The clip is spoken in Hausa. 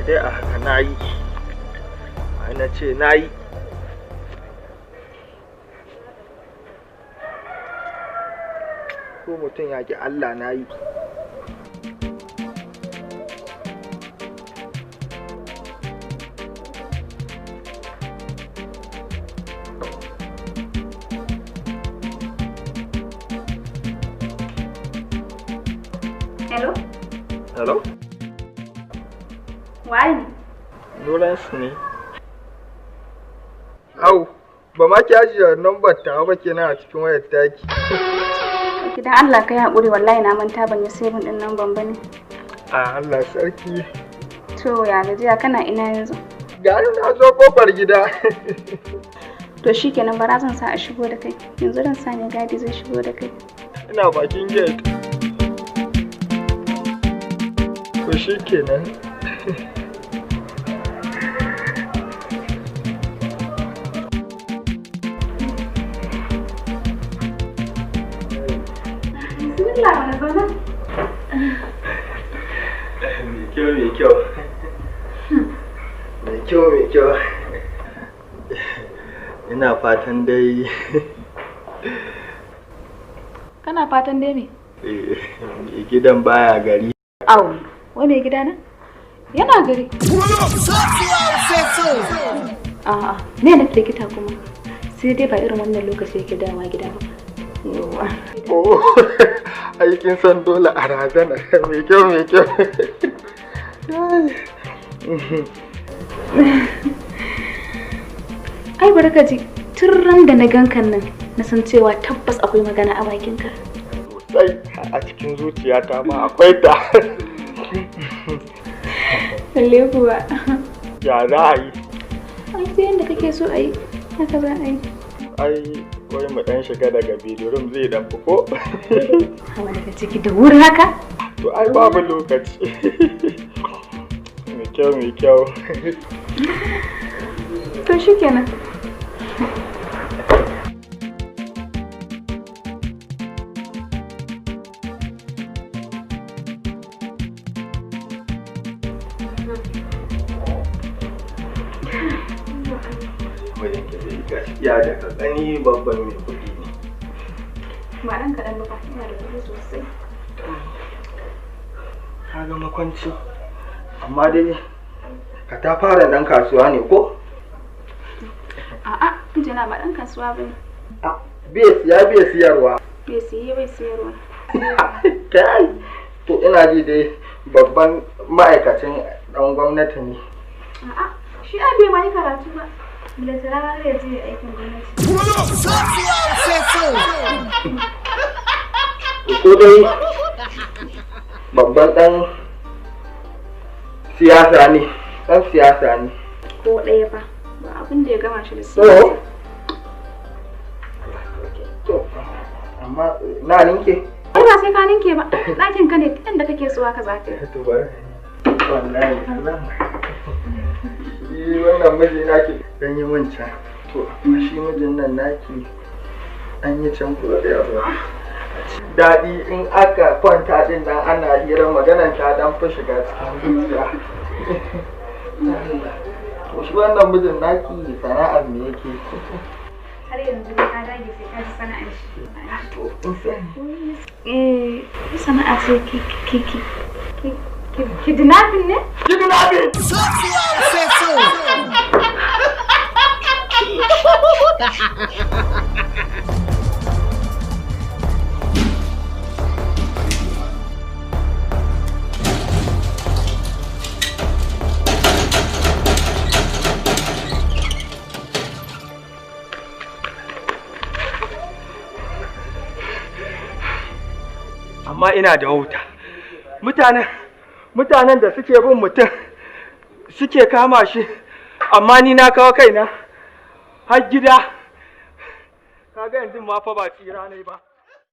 Dai a haka na yi. Ai na ce na yi. Ko mutum ya ki Allah na yi. Hello? Hello? Waye ne? Lawrence ne. Au, ba ma ki ajiye number tawa ba kenan a cikin wayar taki. Idan Allah ka yi haƙuri, wallahi na manta ban yi saving ɗin nan ban bane. A Allah sarki. To, ya gajiya? Kana ina yanzu? Gani na zo kofar gida. To shikenan, bara zan sa a shigo da kai. Yanzu zan sa mai gadi zai shigo da kai. Ina bakin gate. To shikenan. Bismillah, wani zauna. Mai kyau, mai kyau. Mai kyau, mai kyau. Ina fatan dai Kana fatan dai me? Mai gidan baya gari. Au, wai mai gida na? Yana gari. A'a, me na firgita kuma? Sai dai ba irin wannan lokaci yake dawowa gida ba. Yawwa. Oh, aikin san dole a razana. Mai kyau, mai kyau. Ai bari ka ji, tun ran da na gankan nan, na san cewa tabbas akwai magana a bakinka. Sosai, a cikin zuciyata ma akwai ta. Lalle kuwa. Ya za a yi? Ai sai yanda kake so a yi, haka za a yi. Ai, wai mu dan shiga daga bedroom zai dan fi ko? Hawa daga ciki da wuri haka? To ai babu lokaci. Mai kyau, mai kyau. To shikenan. Mijinki dai gaskiya daga gani babban mai kuɗi ne. Ba ɗan kaɗan ba fa, ina da kuɗi sosai. Ka ga makwanci. Amma dai ka ta fara ɗan kasuwa ne ko? A'a, mijina ba ɗan kasuwa ba ne. A, bai siya bai siyarwa. Bai siye bai siyarwa. Kai! To ina ji dai babban ma'aikacin ɗan gwamnati ne. A'a, shi ai bai ma yi karatu ba. Balantana ma har ya je aikin gwamnati. Ko dai babban ɗan siyasa ne, ɗan siyasa ne. Ko ɗaya fa, ba abin da ya gama shi da To, siyasa. to, amma na ninke? Ai ba sai ka ninke ba, ɗakin ka ne, duk inda kake so haka za ka yi. To bari. Wallahi, zan. Shi wannan miji naki dan yi min can. To, amma shi mijin nan naki an yi can ko da yawa. Daɗi in aka kwanta din nan ana hira, maganan ta dan fi shiga cikin zuciya. To shi wannan mijin naki sana'ar me yake? Har yanzu ka dage sai ka ji sana'ar shi. To, in sani. Eh, sana'a ce ki ki ki ki kidnapping ne? Kidnapping! Amma ina da wauta. Mutanen da suke bin mutum suke kama shi, amma ni na kawo kaina har gida. Kaga yanzu ma fa ba tsira ne ba.